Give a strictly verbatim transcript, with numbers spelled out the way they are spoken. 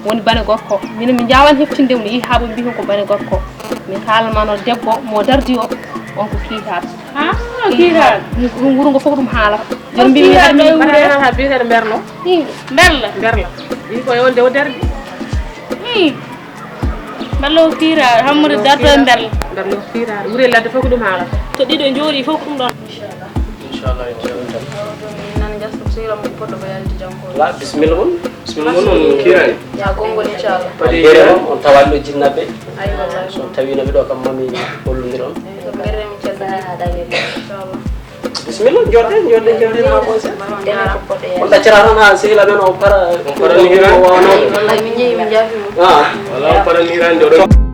Woni bane gorko. Minen mi njaawan heftinde mo, yehi haa ɓe mbiyi ko bane gorko. Min kaalan ma noon debbo mo dardi o, on ko kiitaaɗo. Ah, kiitaaɗo. Ɗum wuro ngo fof ɗum haalata. Jooni mbiimi Kiitaaɗo kadi e min wureede haa biyeteeɗo Mberlo. Mberla. Mberla. Wi ko e wonde o dardi. Mberla o kiitaaɗo, Hammadi darto e Mberla. Mberla o kiitaaɗo. Wure ladde fof ko ɗum haalata. To ɗiɗo njooɗi fof ko ɗum ɗon. Inchallah, inchallah. Nan gas ko sira mo poddo bayal di janko. La, bisimilla mon. Bisimilla mon, on kiirani. Ya gongol inchallah. Waɗi yere on, on tawani ɗo jinnaɓe. Ay wallahi. So on tawino ɓe ɗo kam mami hollundir on. Berre mi cel inchallah. Bisimilla, jodde, jodde, jodde ha bonse. Dena ko poddo ya. On ɗaccata tan ha sehil amen o para. O para ni hiran. O wawano. Wallahi min jeyi min jafi mo. Ah. Wala o para ni hiran ɗo ɗo.